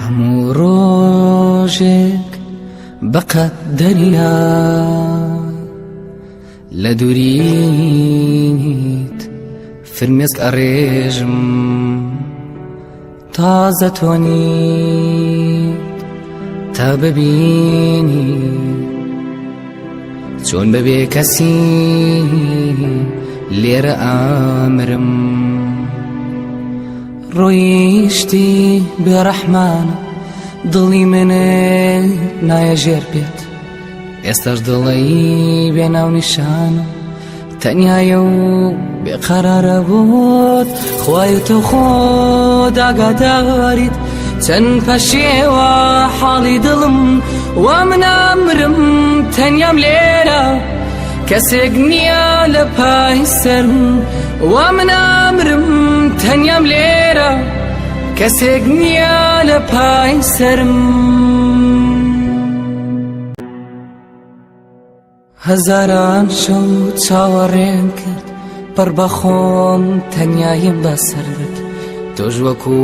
هەموو ڕۆژێک بەقەت دەریا لە دووریت فرمێسک ئەڕێژم تازە تۆنیت تا ببینی چۆن بەبێ کەسی لێرە ئامرم ڕۆیشتی بێڕەحمانە دڵی منت نایە ژێر پێت ئێستاش دڵی بێ ناونیشانە تەنیایە و بێقەرارە بۆت خوای تۆ خۆ داگاداریت چەند پەشێوە حاڵی دڵم وا من ئەمرم تەنیام لێرە کەسێک نییە لە پای سەرم وا من ئەمرم تەنیام لێرە کەسێک نییە لە پای سەرم. هەزاران شەو چاوەڕێم کرد پڕ بە خۆم تەنیایم بەسەر برد تۆش وەکو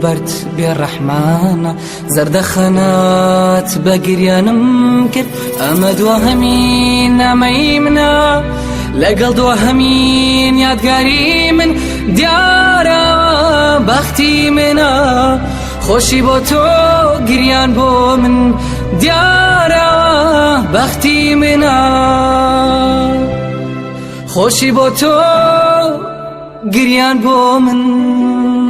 بەرد بێڕەحمانە زەردەخەنەت بە گریانم کرد ئەمە دواهەمین نامەی منە لەگەڵ دواهەمین یادگاری من دیارە بەختی منە خۆشی بۆ تۆ گریان بۆ من دیارە بەختی منە خۆشی بۆ تۆ گریان بۆ من.